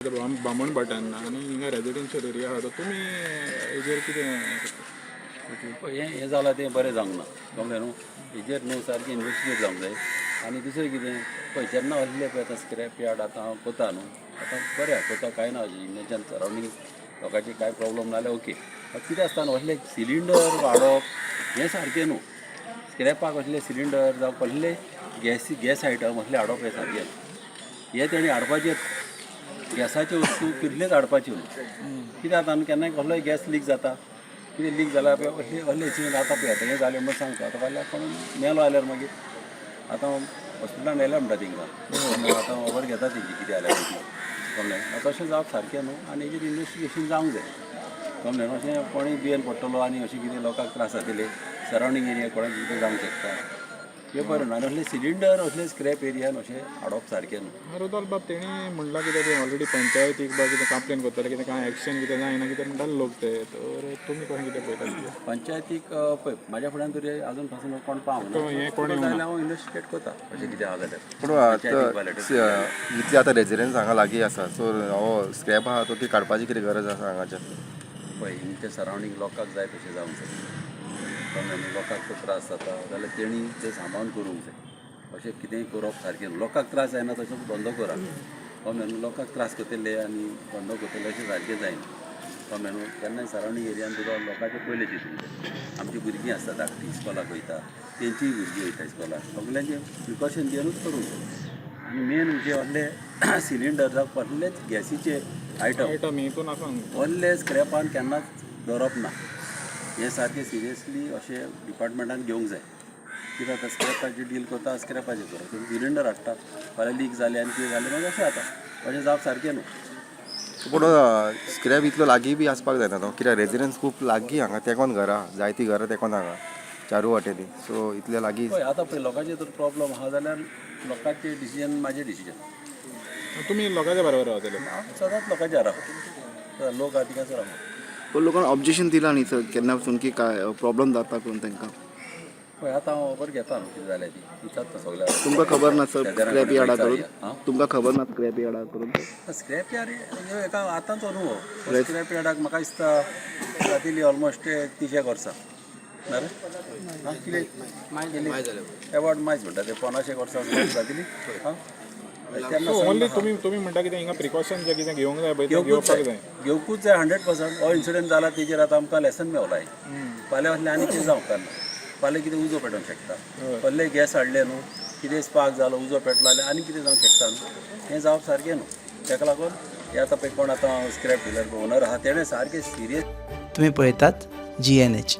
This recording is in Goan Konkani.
बामणभाटान आनी हिंगा रेजिडेन्शियल एरिया आहा, तर तुमी हेजेर कितें? पळय, हें हें जालां तें बरें जावंक ना, कळ्ळें न्हू? हेजेर न्हू सारकें इन्वेस्टिगेट जावंक जाय. आनी दुसरें कितें पळय, जेन्ना असले पळय आतां स्क्रॅप यार्ड आतां हांव कोता न्हू, आतां बरें आहा, कोता कांय ना अशें. हिंगाच्यान सरावंडींग लोकांचे कांय प्रॉब्लम ना जाल्यार ओके. कितें आसता न्हू, असले सिलिंडर वाडप हें सारकें न्हू. स्क्रॅपाक असले सिलिंडर जावं कसले गॅस आयटम असले हाडप हें सारकें न्हू. हें तेणी हाडपाचें, गॅसाच्यो वस्तू कितलेच हाडपाच्यो न्हू. कितें जाता न्हू, केन्नाय कसलोय गॅस लीक जाता. कितें लीक जाल्यार पळय, असले असले इन्सिडंट आतां पळय, आतां हें जालें म्हणून सांगता. आतां फाल्यां कोण मेलो जाल्यार मागीर आतां हॉस्पिटलान व्हेल्या म्हणटा तेंकां. आतां खबर घेता तेंची कितें जाल्यार ती, कळ्ळें? आतां तशें जावप सारकें न्हू आनी हेजेर इन्वेस्टिगेशन जावंक जाय, कळ्ळें न्हू? अशें कोणूय दुयेंत पडटलो आनी अशें कितें लोकांक त्रास जातले, सरावंडींग एरिया कोणाक कितें जावंक शकता, हें बरें न्हू. आनी असले सिलिंडर असले स्क्रॅप एरियान अशें हाडप सारकें न्हू. रुदोल बाब, तेणी म्हणलां कितें ते ऑलरेडी पंचायतीक बा कितें कंप्लेन करताले, कितें कांय एक्शन कितें जायना कितें म्हणटाले लोक ते. तर तुमी कशें कितें पळयता कितें? पंचायतीक पळय, म्हाज्या फुड्यान तरी अजून पासून कोण पावना. तो हें कोण जाल्यार हांव इन्वेस्टिगेट करता अशें कितें आहा जाल्यार. पूण पंचायतीक violate. इतले आतां रेजिडंट्स हांगा लागीं आसा, सो हो स्क्रॅप आहा तो ती काडपाची कितें गरज आसा हांगाच्यान? पळय, हिंगच्या सरावंडींग लोकांक जाय तशें जावंक जाय, कळ्ळें न्हू? लोकांक तो त्रास जाता जाल्यार तेणी तें सांबाळून करूंक जाय. अशें कितेंय करप सारकें न्हू. लोकांक त्रास जायना तसो धंदो करा, कळ्ळें न्हू? लोकांक त्रास करतले आनी धंदो करतले अशें सारकें जायना, कळ्ळें न्हू? केन्नाय सरावंडींग एरियान तुका लोकांचें पयलें चिंतूंक जाय. आमची भुरगीं आसता धाकटीं, इस्कोलाक वयता, तेंचीय भुरगीं वयता इस्कोलाक. सगल्यांचें प्रिकॉशन घेवनूच करूंक जाय. आनी मेन म्हणजे असले सिलिंडर जावं कसलेच गॅसीचे आयटम आयटम हितून आसूंक कसले स्क्रॅपान केन्नाच दवरप ना. हें सारकें सिरियसली अशें डिपार्टमेंटान घेवंक जाय. कित्याक आतां स्क्रॅपाचें डील करता, स्क्रॅपाचें करप, तुमी सिलिंडर हाडटा, फाल्यां लीक जालें आनी कितें जालें मागीर अशें जाता. अशें जावप सारकें न्हू. पूण स्क्रॅप इतलो लागीं बी आसपाक जायना न्हू, कित्याक रेजिडंट्स खूब लागीं हांगा तेंकोन घरां, जायतीं घरां तेंकोन हांगा चारू वाटेनी, सो इतले लागीं. पळय, आतां पळय, लोकांचे जर प्रॉब्लम आहा जाल्यार लोकांचे डिसिजन म्हाजें डिसिजन. तुमी लोकांच्या बरोबर रावतले? हांव सदांच लोकांच्या राव, लोक आहा तिंगासर राव. पण लोकांक ऑब्जेक्शन दिला न्ही सर केन्ना पासून की काय प्रॉब्लम जाता करून तांकां? पळय, आतां हांव खबर घेता न्हू कितें जालें ती, विचारता सगळ्या. तुमकां खबर ना सर स्क्रॅप यार्डा करून? हां. तुमकां खबर ना स्क्रॅप यार्डा करून? स्क्रॅप यार्ड ह्यो एका आतांचो अनुभव. स्क्रॅप यार्डाक म्हाका दिसता जातली ऑलमोस्ट 30 एक वर्सां ना रे? आं, कितें एबावट मायज म्हणटा ते, 50 एक वर्सां जातली. आं, तेन्ना सो सावन ओनली आहा. तुमी म्हणटा कितें, हिंगा प्रिकॉशन जे कितें घेवंक जाय पळय तें घेवकूच घेवपाक जाय. जाय. घेवकूच जाय, 100%. हो इन्सिडंट जाला तेजेर आतां आमकां लेसन मेवला. फाल्यां असलें आनी कितें जावंक ना. फाल्यां कितें उजो पेटोवंक शकता, कसलेय गॅस हाडले न्हू, कितें स्पार्क जालो, उजो पेटलो जाल्यार आनी कितें जावंक शकता न्हू. हें जावप सारकें न्हू. ताका लागून हें आतां पळय, कोण आतां स्क्रॅप डिलर ओनर आहा तेणें सारकें सिरियस तुम्ही पळयतात जीएनएच.